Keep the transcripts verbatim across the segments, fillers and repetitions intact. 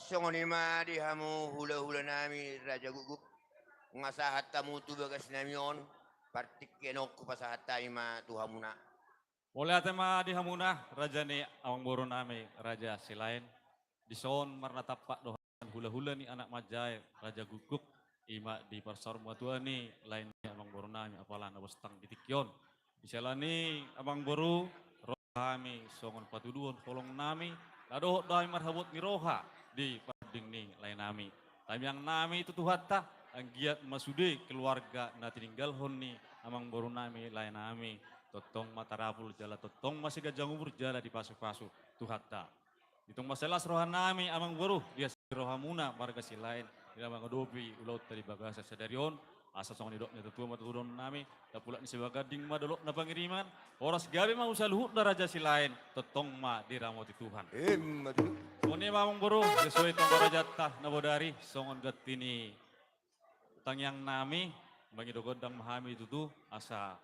Songon i ma di hamu hulahula nami Raja Gukguk, nga sahat hamu tu bagas nami on, partingkian on hupasahat hami ma tu hamuna. Mauliate ma di hamuna, raja ni amangboru nami, Raja Silaen. Dison marnatampak do hulahula ni anak manjae Raja Gukguk, i ma di parsaurmatua ni lae ni amangboru nami, apala na bostang di tingki on. Di siala ni amangboru, ro hami songon patuduhon holong nami, na dohot do hami marhabot ni roha di parhunding ni lae nami. Tangiang nami tu Tuhanta, anggiat ma sude keluarga na tininggalhon ni amangboru nami, lae nami, tongtong ma tarapul jala tongtong ma sai ganjang umur jala dipasupasu Tuhanta. Ditung ma sai las roha nami amangboru, di hasahatan ni rohamuna marga Silaen, di na mangadopi ulaonta di bagasan sadari on, asa songon nidok ni natuatua ma tudohonon nami, dapulak ni Sibaganding ma dolok na pangiriman, horas gabe ma tu saluhutna Raja Silaen, tongtong ma diramoti Tuhan. Emma tutu. Songon i ma amangboru, sesuai tonggo rajanta na bodari, songon ganti ni tangiang nami, mangido gondang ma hami tutu, asa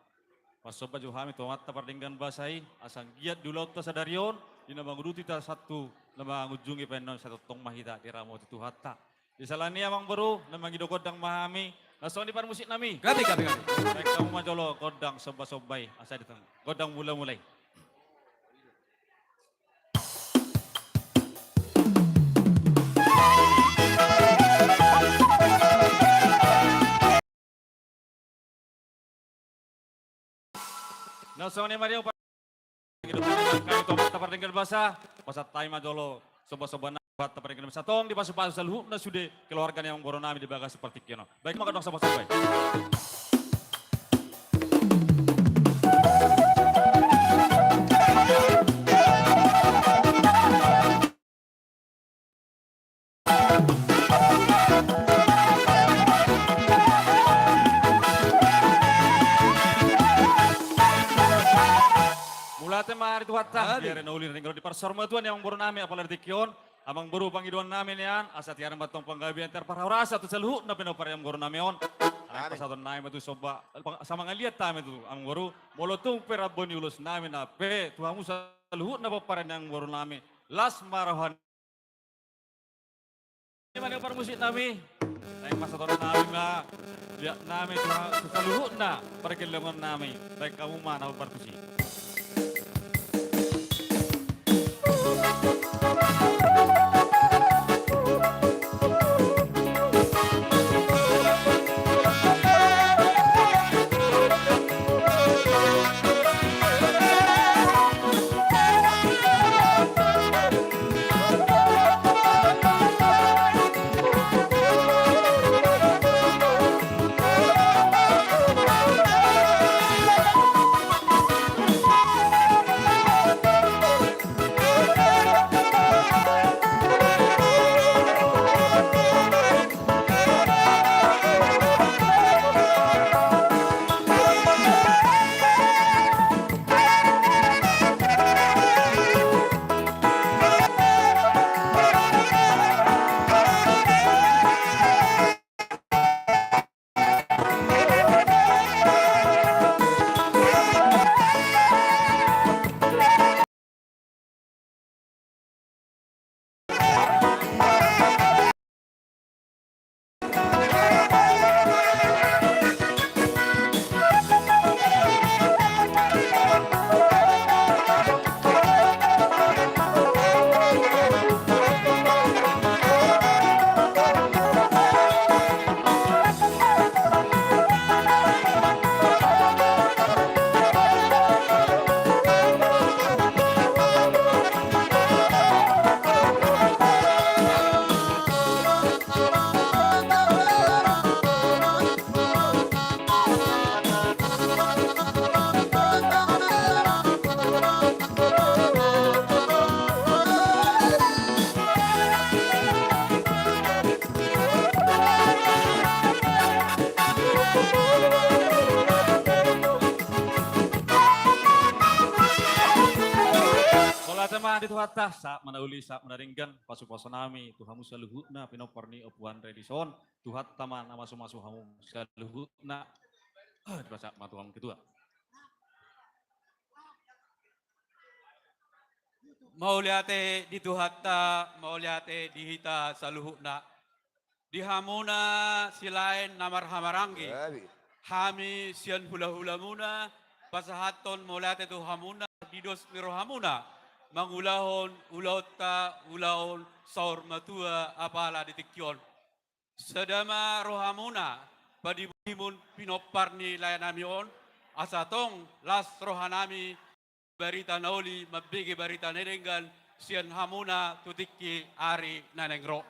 marsomba jo hami tu Amanta Pardenggan Basa i, asa anggiat di ulaonta sadari on, di na manguduti hita sahat tu na mangunjungi pangidoan, sai tongtong ma hita diramoti Tuhanta. Di siala ni i amangboru, na mangido gondang ma hami, na songon i parmusik nami. Gabe, gabe, gabe. Baen hamu ma jolo gondang sombasomba i, asa di tengah. Gondang mulamula i. Na songon i ma di hami tu Amanta Pardenggan Basa, pasahat hami ma jolo sombasomba nami tu Amanta Pardenggan Basa, tong dipasupasu saluhutna sude keluarga ni amangboru nami di bagasan partingkian on. Baen ma gondang sombasomba i. Mauliate ma di Tuhanta, di ari na uli na denggan on, di parsaurmatua ni amangboru nami, apala di tingki on, amangboru, pangidoan nami nian, asa tiar ma tong panggabean, tiar parhorasan tu saluhutna pinompar ni amangboru nami on. Ai pasahaton nami ma tu somba, pang-, samangaliat hami tu amangboru, molo tung pe rambu ni ulos nami na pe, tu hamu saluhutna pomparan ni amangboru nami, las ma roha ni. Ima ni parmusik nami, naeng pasahaton nami ma, liat nami tu, tu saluhutna pargellengon nami, baen hamu ma na partusi. di Tuhanta, sahat ma na uli, sahat ma na denggan, pasupasu nami tu hamu saluhutna pinompar ni Ompu Andre dison, Tuhanta ma na masumasu hamu saluhutna. Ah, dipasahat ma tu hamu ketua. Mauliate di Tuhanta, mauliate di hita saluhutna. Di hamuna silaen na marhahamaranggi, hami sian hulahulamuna pasahathon mauliate tu hamuna di dos ni rohamuna mangulahon ulaonta, ulaon saur matua apala di tingki on. Sada ma rohamuna padibuhon pinompar ni laenami on, asa tong las rohanami barita na uli, mambege barita na denggan sian hamuna tu tingki ari na naeng ro.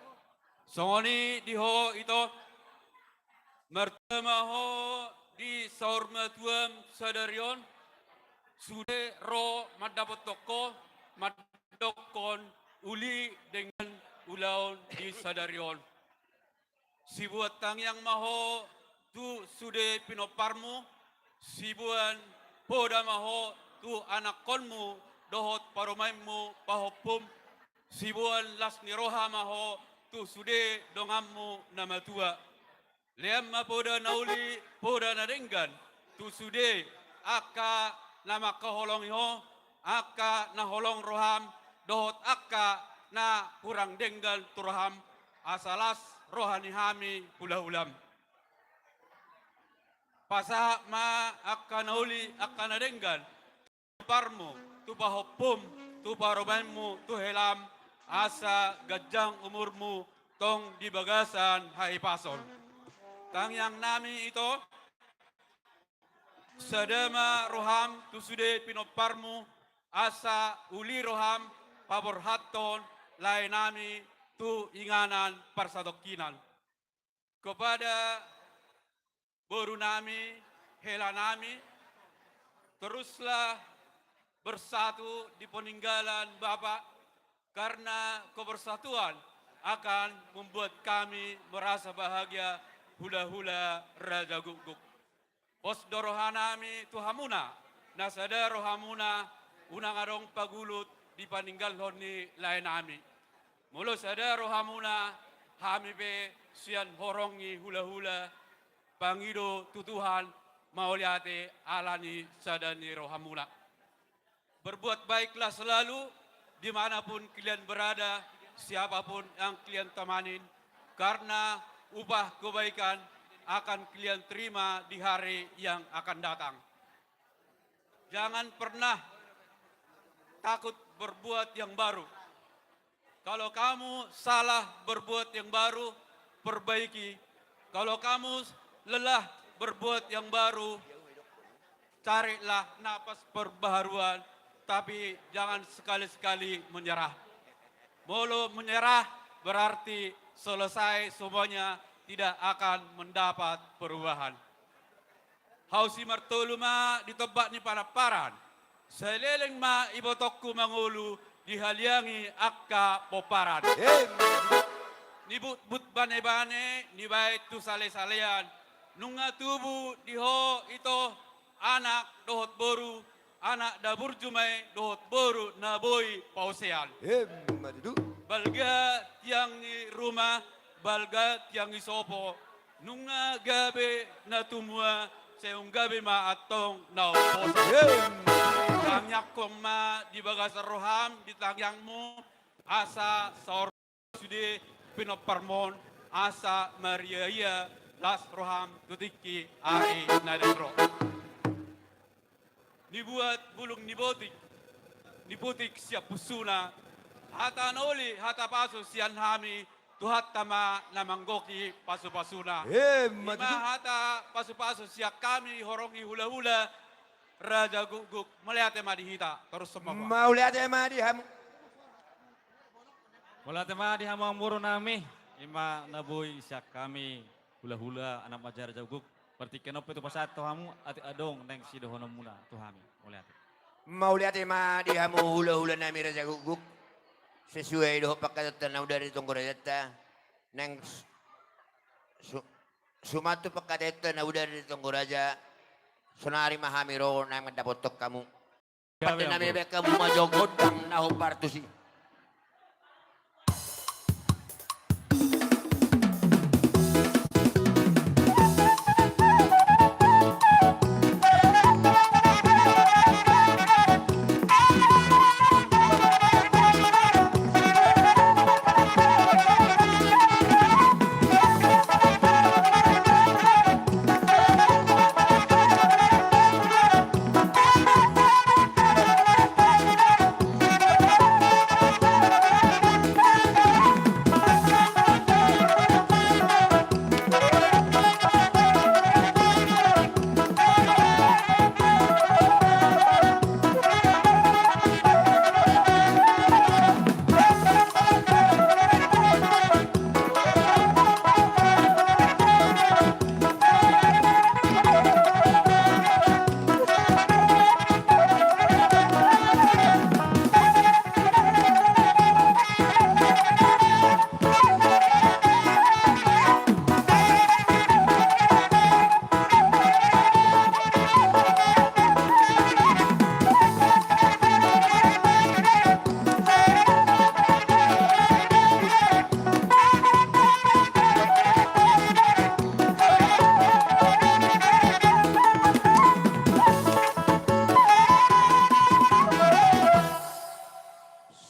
Songon i di ho ito, martua ma ho di saur matuam sadari on, sude ro mandapothon ho, mandokhon uli denggan ulaon di sadari on. Siboan tangiang ma ho tu sude pinomparmu, siboan poda ma ho tu anakkonmu dohot parumaenmu pahompum, siboan las ni roha ma ho tu sude donganmu na matua. Lean ma poda na uli, poda na denggan tu sude angka na mangkaholongi ho, angka na holong roham, dohot angka na hurang denggan tu roham, asa las roha ni hami hulahulam. Pasahat ma angka na uli, angka na denggan tu pinomparmu, tu pahompum, tu parumaenmu, tu helam, asa ganjang umurmu tong di bagasan hahipason. Tangiangnami ito, sada ma roham tu sude pinomparmu, asa uli roham paborhathon laenami tu inganan parsatongkinan. Kepada borunami, helanami, teruslah bersatu di peninggalan Bapak, karena kebersatuan akan membuat kami merasa bahagia, hulahula Raja Gukguk. Pos do rohanami tu hamuna, na sada rohamuna, unang adong pagulut di paninggalhon ni laenami. Molo sada rohamuna, hami pe sian horong ni hulahula, pangido tu Tuhan, mauliate ala ni sada ni rohamuna. Berbuat baiklah selalu, di mana pun kalian berada, siapa pun yang kalian temanin, karena upah kebaikan akan kalian terima di hari yang akan datang. Jangan pernah takut berbuat yang baru. Kalau kamu salah berbuat yang baru, perbaiki. Kalau kamu lelah berbuat yang baru, carilah napas perbaharuan, tapi jangan sekali-sekali menyerah. Molo menyerah, berarti selesai semuanya, tidak akan mendapat perubahan. Hau simartolu ma di tombak ni panamparan. Saleleng ma ibotongku mangolu, dihaliangi angka pomparan. Em. Nibutbut banebane, nibaen tu salesalean. Nunga tubu di ho ito, anak dohot boru, anak na burju ma i dohot boru na boi paosean. Emma tutu. Balga tiang ni ruma, balga tiang ni sopo. Nunga gabe na tumua, sai umgabe ma antong na umposo. Emma. Tangiangkon ma di bagasan roham, di tangiangmu, asa saur sude pinomparmon, asa mariaia las roham tu tingki ari na naeng ro. Nibuat bulung ni botik, niputik sian pusuna, hata na uli, hata pasu sian hami, Tuhanta ma na manggohi pasupasuna. Emma tutu. Ima hata pasupasu sian hami horong ni hulahula Raja Gukguk, mauliate ma di hita, torus ma. Mauliate ma di hamu. Mauliate ma di hamu amang boru nami, ima na boi sian hami hulahula anak manjaha Raja Gukguk. Partingkian on pe tu pasahat tu hamu, atik adong naeng sidohononmuna tu hami. Mauliate. Mauliate ma di hamu hulahula nami Raja Gukguk. Sesuai dohot pangkataion na uda di tonggo rajanta. Naeng s-, su-, suman tu pangkataion na uda di tonggo raja. Sonari ma hami ro naeng mandapothon hamu. Pande nami, baen hamu ma jo gondang na hombar tusi.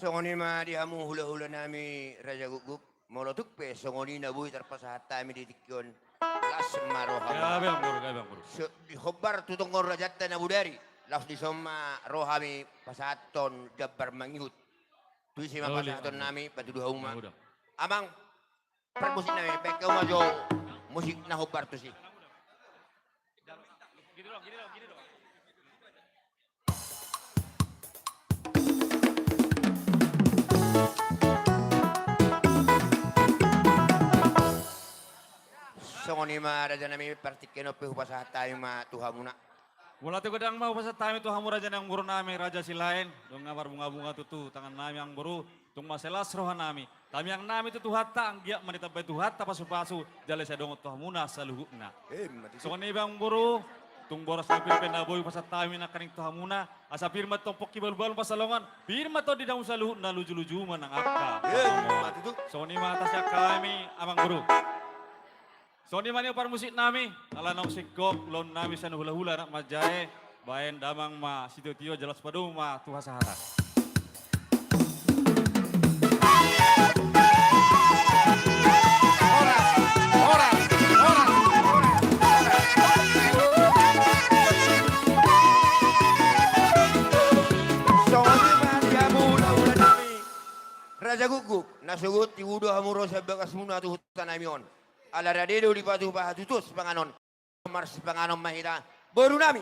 Songon i ma di hamu hulahula nami Raja Gukguk. Molo tung pe songon i na boi tarpasahat hami di tingki on, las ma roha. Gabe, Amang Boru, gabe, Amang Boru. So, di hombar tu tonggor rajanta na bodari, laos dison ma roha hami pasahathon jambar mangihut. Tu ise ma pasahaton nami, patudu hamu ma. Amang parmusik nami, baen hamu ma jo musik na hombar tusi. Songon i ma raja nami, partingkian on pe hupasahat hami ma tu hamuna. Mauliate godang ma hupasahat hami tu hamu raja ni amangboru nami, Raja Silaen, dung marbungabunga tutu tangan nami amangboru, tung mansai las roha nami. Tamiang nami tu Tuhanta, anggiat ma ditambai Tuhanta pasupasu, jala sai adong tu hamuna saluhutna. Emma tutu. Songon i amangboru, tung boras ni pir pe na boi hupasahat hami nangkaning tu hamuna, asa pir ma tongtong pongki, balu-balu pansalongan, pir ma tondi hamu saluhutna, luju-luju ma nang angka. Emma tutu. Songon i ma hata sian hami amangboru. Songon i ma nian parmusik nami, ala naung singkop ulaon nami sian hulahula anak manjae, baen damang ma sitio-tio, jala padomu ma tu hasahatan. Horas, horas, horas, horas. Songon i ma di hamu hulahula nami Raja Gukguk, na sogot tibu do hamu ro sian bagasmuna tu huta nami on. Ala rade do dipatupa hatutuhon sipanganon. Marsipanganon ma hita, boru nami.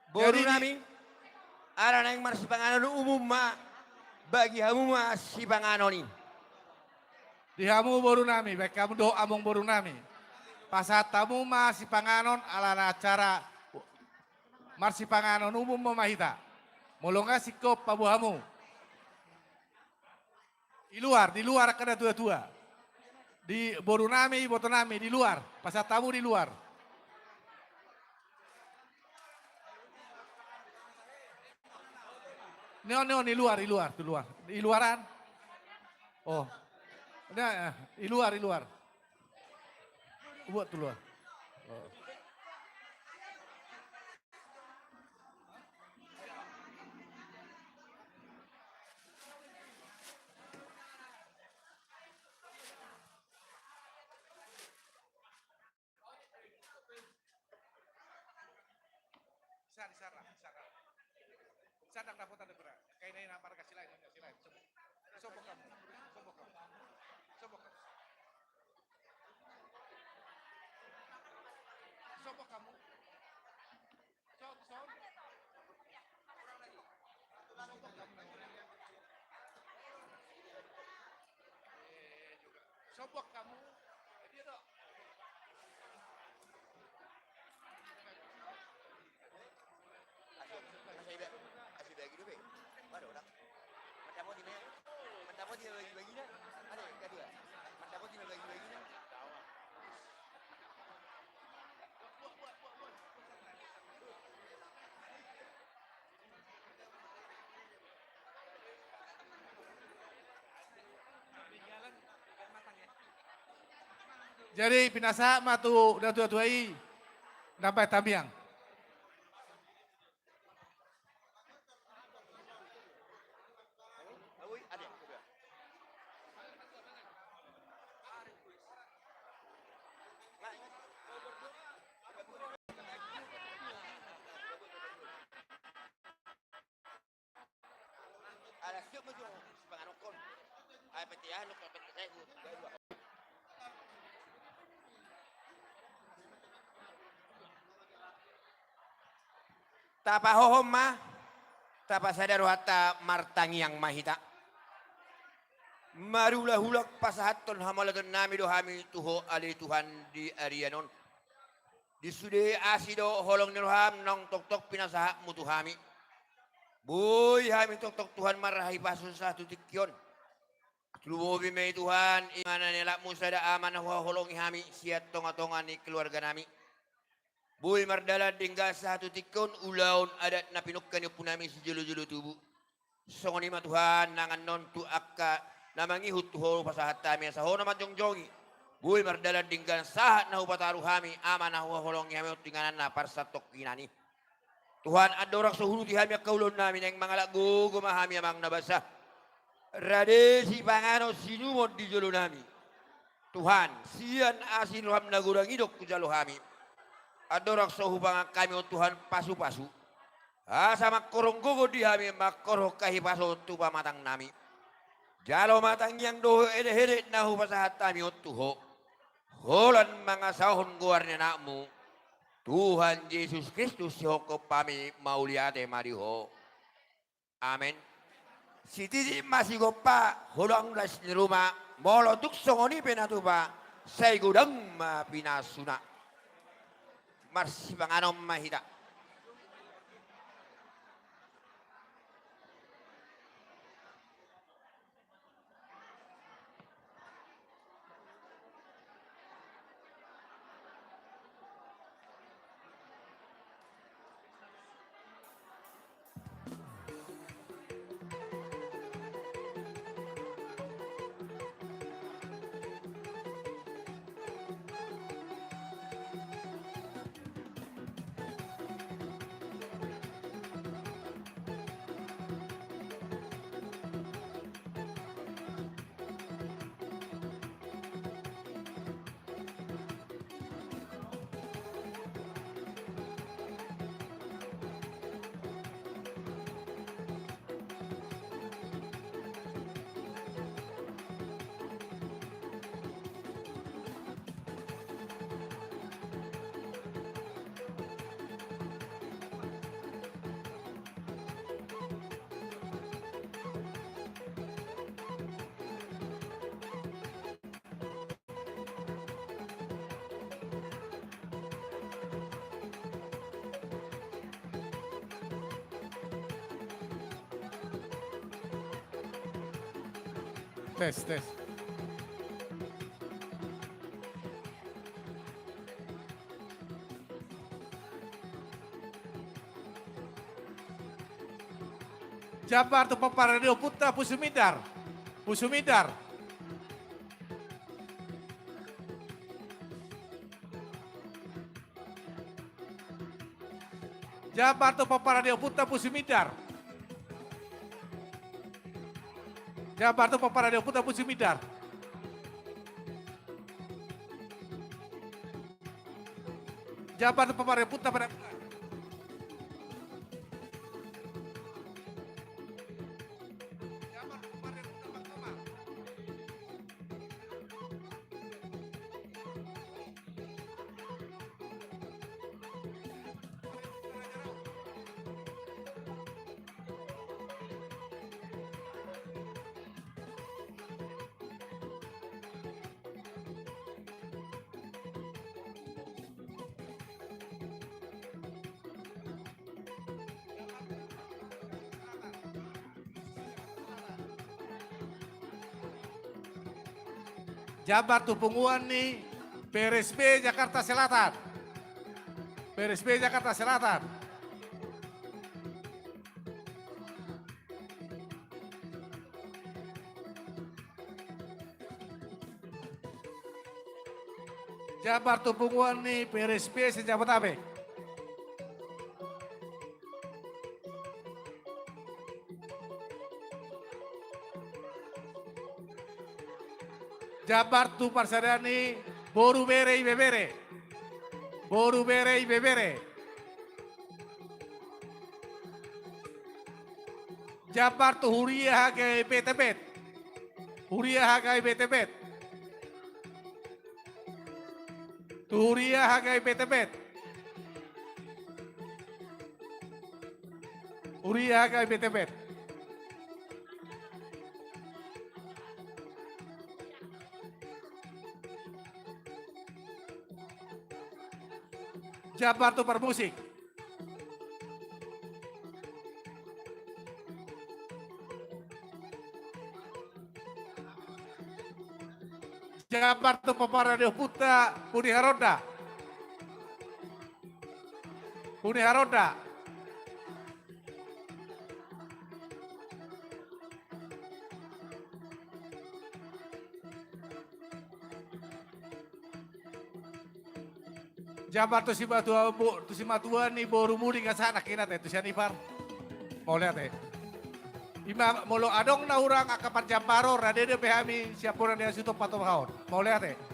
Boru nami, ala naeng marsipanganon umum ma, bagi hamu ma sipanganon i. Di hamu boru nami, baen hamu dohot amangboru nami. Pasahat hamu ma sipanganon ala na acara marsipanganon umum ma hita. Molo nga singkop paboa hamu. Di luar, di luar angka na tua-tua. Di boru nami, iboto nami, di luar. Pasahat hamu di luar. Ni on, ni on, di luar, di luar, tu luar. Di luaran. Oh. Nah, di luar, di luar. Buat tu luar. Oh. Sar, sar, sar. Sadang dapotan da pira. Kaina ina marga Silaen, Silaen. Sombong kamu. Sombong kamu. Sombong kamu. Sombong kamu. Sombong kamu. Sombong kamu. Eh, juga. Sombong kamu. Eh, dia dong. Masa iba, masa iba gitu be. Waduh, orang. Mata mau di mana? Mata mau di bagi-bagi dah. Ada yang kedua. Jadi pinasahat ma tu natuatua i, nambai tamiang. Tapahohom ma, tapasada rohanta, martangiang ma hita. Marulahulang pasahathon hamauliateonnami do hami tu Ho ale Tuhan di arian on. Di sude asi dohot holong ni roham naung tongtong pinasahatmu tu hami. Boi hami tongtong Tuhan marhahipason sahat tu tingki on. Lumobi ma i Tuhan, i ma na nialapmu sada ama na huhaholongi hami sian tongatonga ni keluarganami. Boi mardalan denggan sahat tu tingki on ulaon adat na pinungka ni ompunami sijolojolo tubu. Songon i ma Tuhan, nang annon tu angka na mangihut tu Ho pasahat hami asa Ho na manjongjongi. Boi mardalan denggan sahat na hupataru hami ama na huhaholongi hami on tu ingananna parsatongkinan i. Tuhan, andorang so huuduti hami angka ulaonnami, naeng mangalap gogo ma hami Amang na basa. Rade sipanganon siinumon di jolonami. Tuhan, sian asi ni roham na godang i do hujalo hami. Andorang so hupangan hami on Tuhan, pasupasu. Asa mangkorhon gogo di hami, mangkorhon hahipason tu pamatangnami. Jalo ma tangiang dohot hedehedek na hupasahat hami on tu Ho. Holan mangasahon goar ni Anakmu, Tuhan Jesus Kristus, sihophop hami mauliate ma di Ho. Amen. Sititi ma sigompa, holang las ni ruma, molo tung songon i pe na tupa, sai godang ma pinasuna. Marsipanganon ma hita. Tes, tes. Jambar tu pomparan ni ompunta Pusumindar. Pusumindar. Jambar tu pomparan ni ompunta Pusumindar. Jambar tu pomparan ni ompunta Pusumindar. Jambar tu pomparan ni ompunta Pusumindar. Jambar tu punguan ni P R S B Jakarta Selatan. P R S B Jakarta Selatan. Jambar tu punguan ni P R S B se-Jabodetabek. Jambar tu parsadaan ni boru, bere, ibebere. Boru, bere, ibebere. Jambar tu huria H K I P Tebet. Huria H K I P Tebet. Tu huria H K I P Tebet. Huria H K I P Tebet. Jambar tu parmusik. Jambar tu pomparan ni ompunta Pudi Haronda. Pudi Haronda. Jambar tu simatua, bo-, tu simatua ni boru Mudi, nga sahat nangkin ate, tu sian Ipar. Mauliate. Ima molo adong na hurang angka parjambar on, rade dope hami sian bona ni hasuhuton patupaon. Mauliate.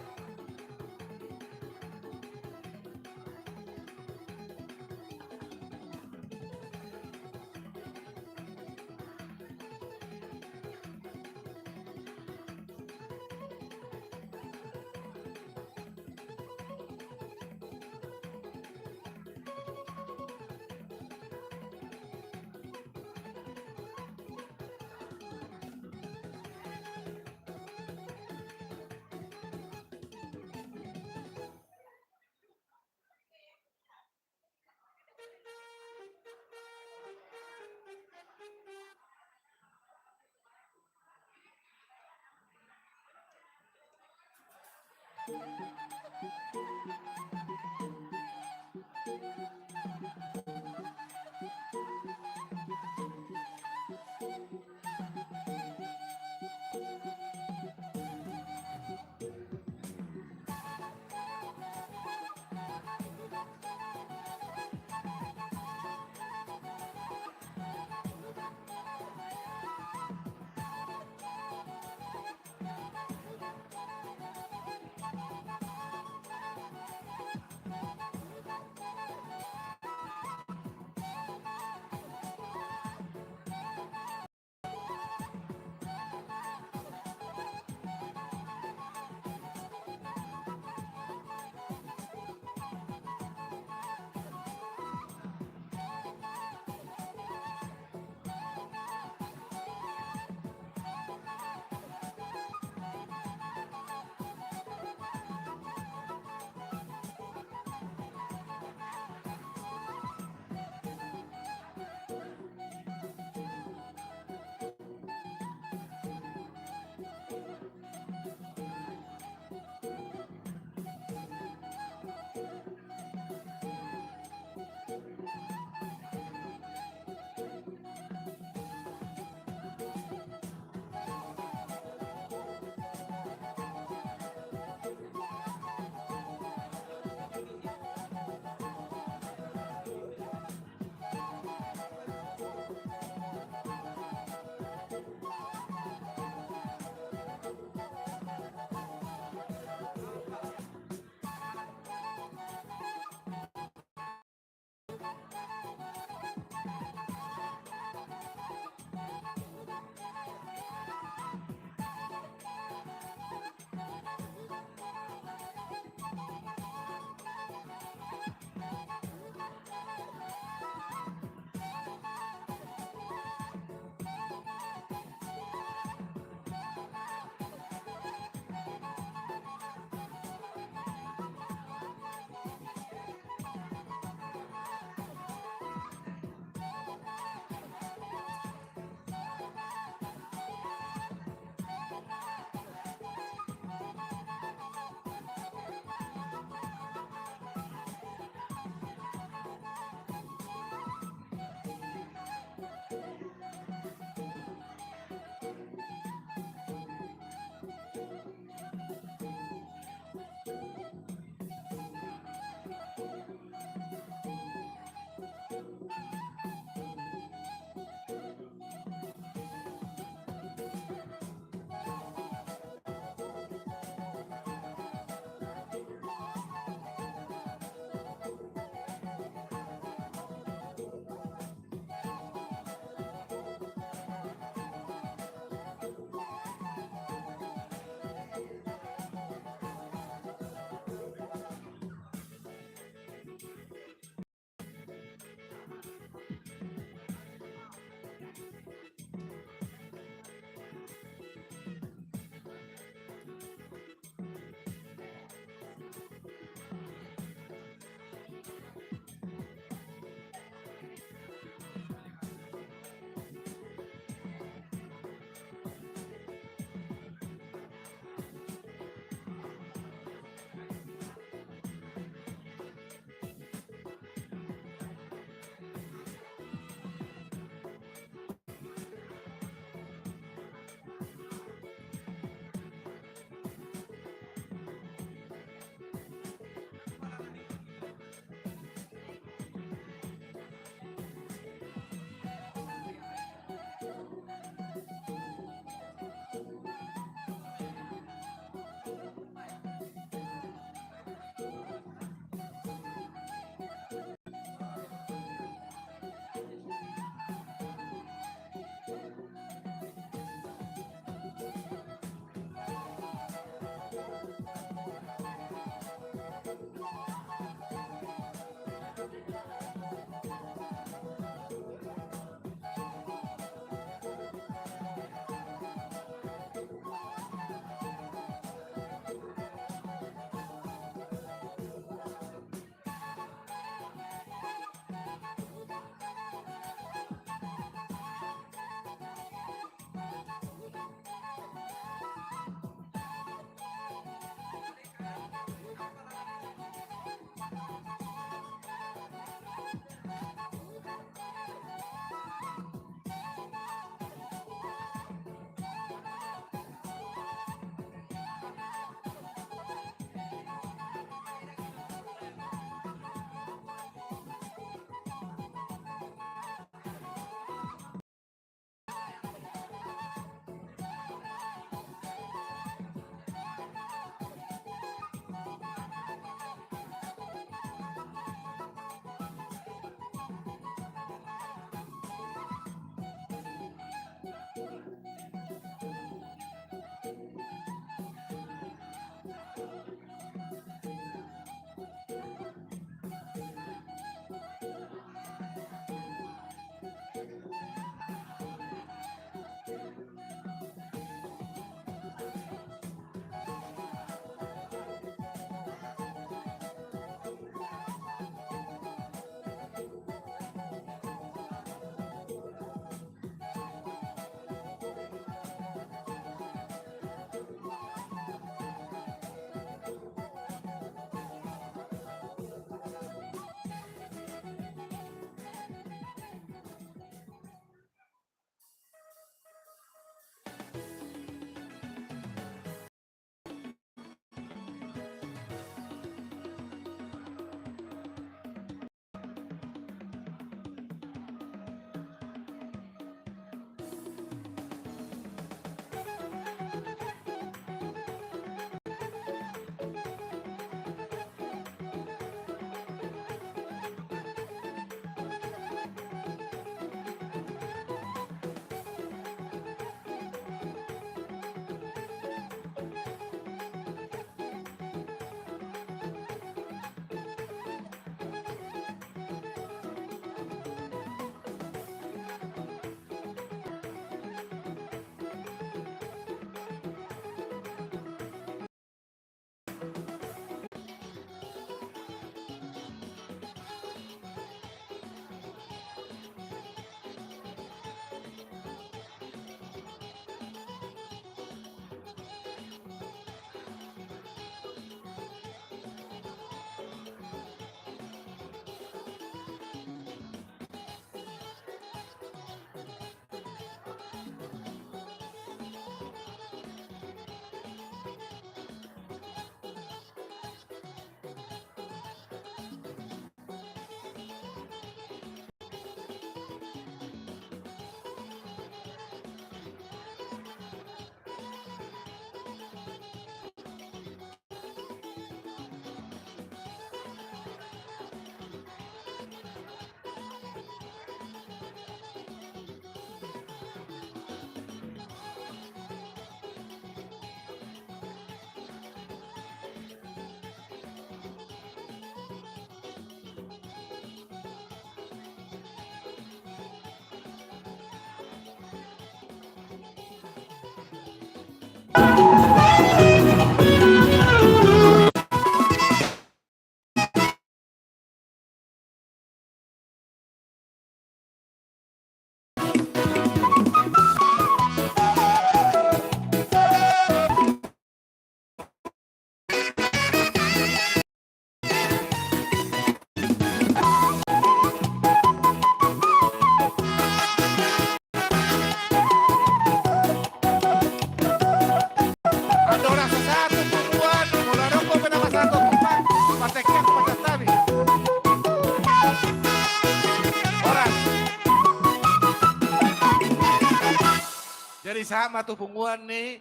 Sama tu punguan ni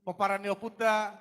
pomparan ni ompunta